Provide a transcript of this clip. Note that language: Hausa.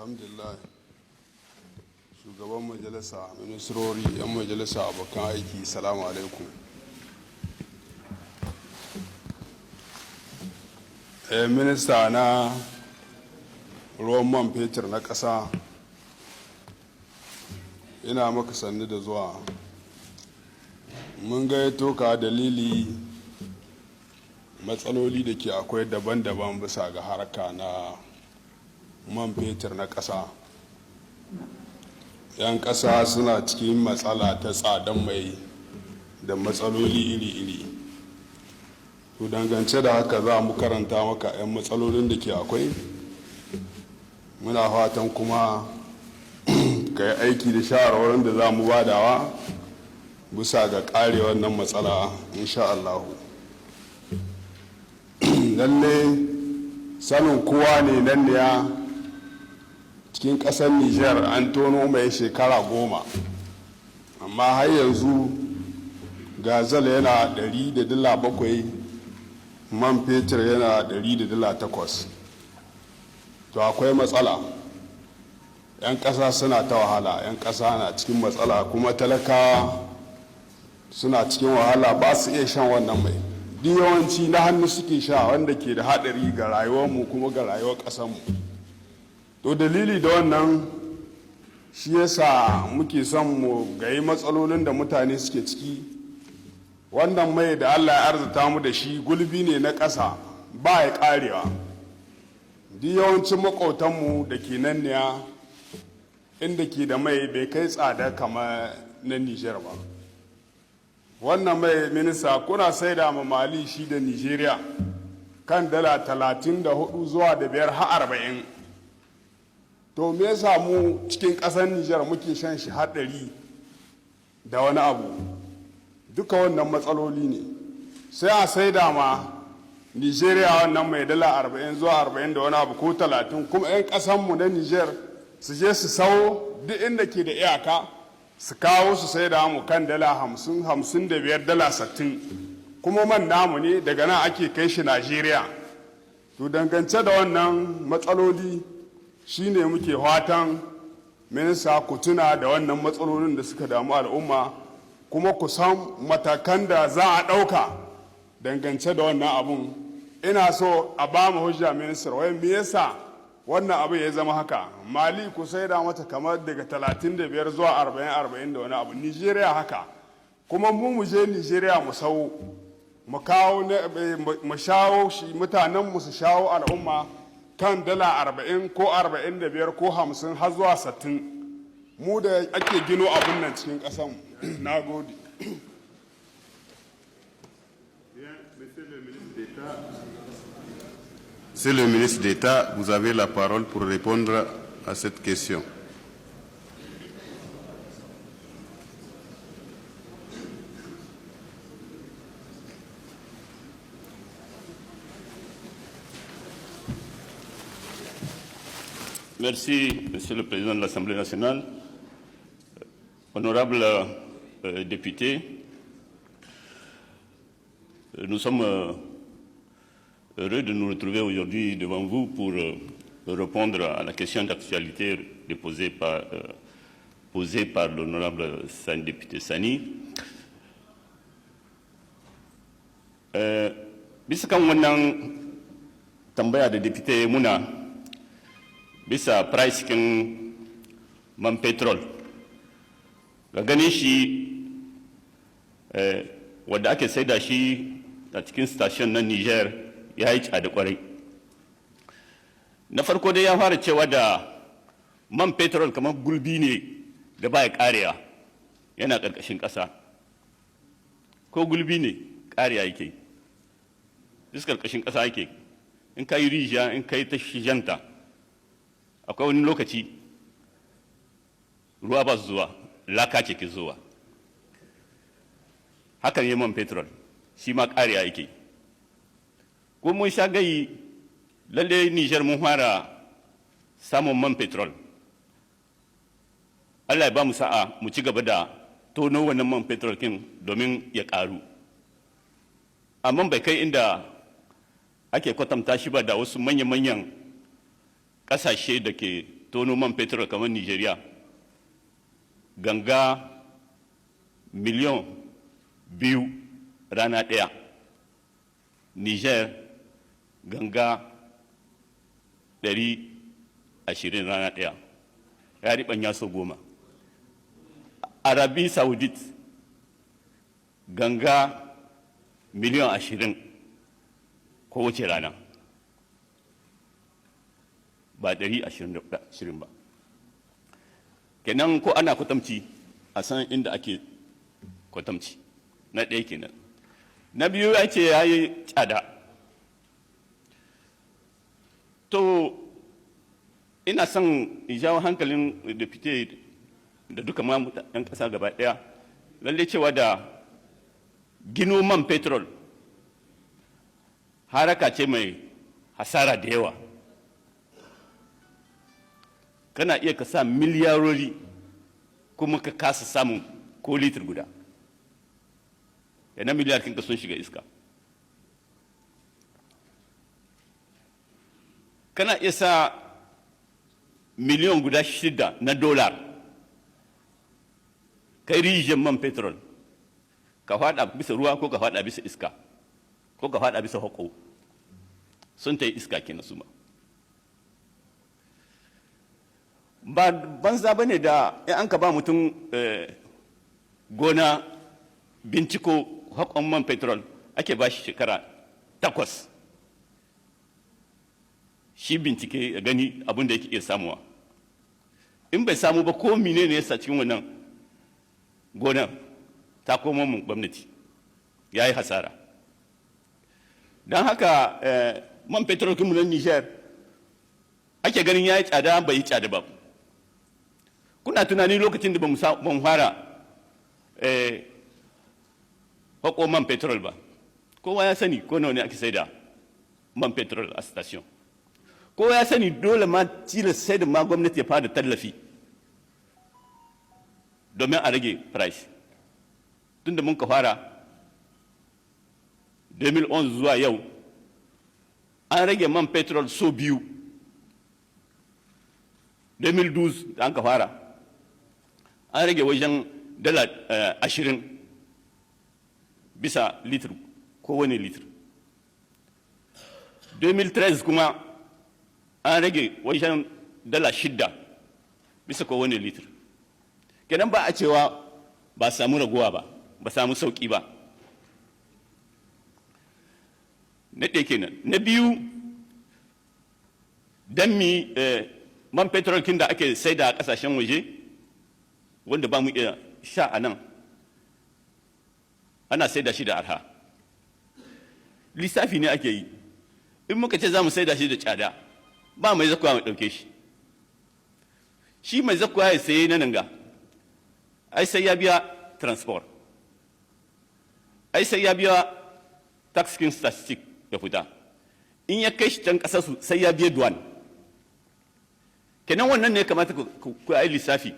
Alhamdulillah. Shugaban majalisa, ministrori, 'yan majalisa, abokan aiki, salamu alaikum. Minista na ruwan man fetur na ƙasa, ina maka sannu da zuwa. Mun gayyato ka dalili matsaloli da ke akwai daban-daban bisa ga harka na man fetur na ƙasa. 'Yan ƙasa suna cikin matsala ta tsadan mai da matsaloli iri-iri. To, dangance da haka za mu karanta maka 'yan matsalolin da ke akwai. Muna fatan kuma ka yi aiki da shawarwarin da za mu badawa bisa ga ƙare wannan matsala, insha Allahu. Lalle sanin kowa ne, nan ne cikin ƙasar Nijar an tono mai shekara 10, amma har yanzu gazuwal yana $100.07, man fetur yana $100.08. To, akwai matsala, 'yan ƙasa suna ta wahala, 'yan ƙasa na cikin matsala, kuma talakawa suna cikin wahala, ba su iya shan wannan mai. Duk yawanci na hannu suke sha, wanda ke da haɗari ga rayuwarmu kuma ga rayuwar ƙasarmu. To, dalili da wannan shi yasa muke son mu gayi matsalolin da mutane suke ciki. Wannan mai da Allah ya arzuta mu da shi, gulbi ne na ƙasa, ba ya ƙarewa. Duk yawancin maƙautanmu da ke nan ne inda ke da mai bai kai tsada kamar na Nijar ba. Wannan mai, minista, kuna saida ma Mali shi da Nigeria kan dala 34 zuwa da biyar har 40. To, me yasa mu cikin ƙasar Nijar muke shan shi har ɗari da wani abu? Duka wannan matsaloli ne. Sai a saida ma Nigeria wannan mai dala 40 zuwa 40 da wani abu ko 30, kuma 'yan ƙasanmu na Nijar su je su sawo duk inda ke da iyaka, su kawo su sai da mu kan dala 50, 55, dala 60, kuma man namu ne, daga nan ake kai shi Najeriya. To, dangance da wannan matsaloli shine muke fatan, minista, ku tuna da wannan matsalolin da suka damu al'umma, kuma ku san matakan da za a ɗauka dangance da wannan abun. Ina so a ba mu hujja, minister, wai me yasa wannan abu ya zama haka? Mali ku saida mata kamar daga 35 zuwa 40, 40 da wani abu, Nigeria haka, kuma mu mu je Nigeria mu sau mu kawo, mu shawo shi, mutanen mu su shawo, al'umma, kan dala 40 ko 45 ko 50 har zuwa 60, mu da ake gino abun nan cikin ƙasan. Na gode. Bien, monsieur le ministre d'État. Monsieur le ministre d'État, vous avez la parole pour répondre à cette question. Merci, Monsieur le Président de l'Assemblée nationale. Honorables députés, nous sommes heureux de nous retrouver aujourd'hui devant vous pour répondre à la question d'actualité déposée par, posée par l'honorable député Sani. Bisa kan wannan tambaya da député muna bisa price kin man petrol, ga ganin shi wadda ake saida shi a cikin station na Niger ya yi tsada kwarai. Na farko dai, ya fara cewa da man petrol kamar gulbi ne da baya karewa, yana ƙarƙashin ƙasa. Ko gulbi ne, karewa yake, duk ƙarƙashin ƙasa yake. In ka yi rijiya, in ka yi ta shijanta, akwai wani lokaci ruwa ba su zuwa, laka ce ke zuwa. Hakan yi man petrol shi ma karewa yake. Ko mun sha gayi, lalle Nijar mun fara samun man petrol. Allah ya ba mu sa'a mu ci gaba da tono wannan man petrol kin domin ya karu, amma bai kai inda ake kwatanta shi ba da wasu manya-manyan ƙasashe da ke tono man fetur kamar Nigeria, ganga miliyon 2 rana ɗaya, Niger ganga 120 rana ɗaya, ya riɓanya sau 10. Arabie Saoudite, ganga miliyan 20 kowace rana, ba 120 ba. Kenan ko ana kwatamci, a san inda ake kwatamci. Na ɗaya kenan. Na biyu, ya ce ya yi tsada. To, ina son in jawo hankalin député da duka ma 'yan ƙasa gaba ɗaya, lalle cewa da gino man petrol haraka ce mai hasara da yawa. Kana iya ka sa miliyarori kuma ka kasa samun ko litir guda. Yana miliyar kinka sun shiga iska. Kana iya sa miliyan guda 6 na dolar, kai rijiyar man petrol, ka fada bisa ruwa ko ka fada bisa iska ko ka fada bisa hako, sun ta yi iska kenan su ma. Ba banza ba ne da in an ka ba mutum gona binciko hakon man petrol, ake ba shi shekara 8 shi bincike ya gani abin da yake iya samuwa. In bai samu ba, ko mine ne yasa cikin wannan gonan, ta komo mu gwamnati, ya yi hasara. Don haka man petrol kinmu na Niger ake ganin ya yi tsada, bai yi tsada ba. Kuna tunani lokacin da ba mu fara haƙo man petrol ba, kowa ya sani ko nawa ne ake sai da man petrol a station. Kowa ya sani dole ma tilas sai da ma gwamnati ya fara tallafi domin a rage price. Tunda mun ka fara 2011 zuwa yau, an rage man petrol so biyu. 2012 da an ka fara, an rage wajen dala 20 bisa litir, kowane litir. 2013 kuma an rage wajen dala 6 bisa kowane litir. Kenan ba a cewa ba samu raguwa ba, ba samu sauki ba. Na ɗaya kenan. Na biyu, don mi man petrol kin da ake saida a ƙasashen waje, wanda ba mu iya sha a nan, ana saida shi da arha? Lissafi ne ake yi. In muka ce za mu saida shi da tsada, ba mai zakuwa mai ɗauke shi. Shi mai zakuwa ya saye na nan ga, ai sai ya biya transport, ai sai ya biya tax kin statistic ya fita. In ya kai shi can ƙasar su, sai ya biya douane. Kenan wannan ne kamata ku yi lissafi.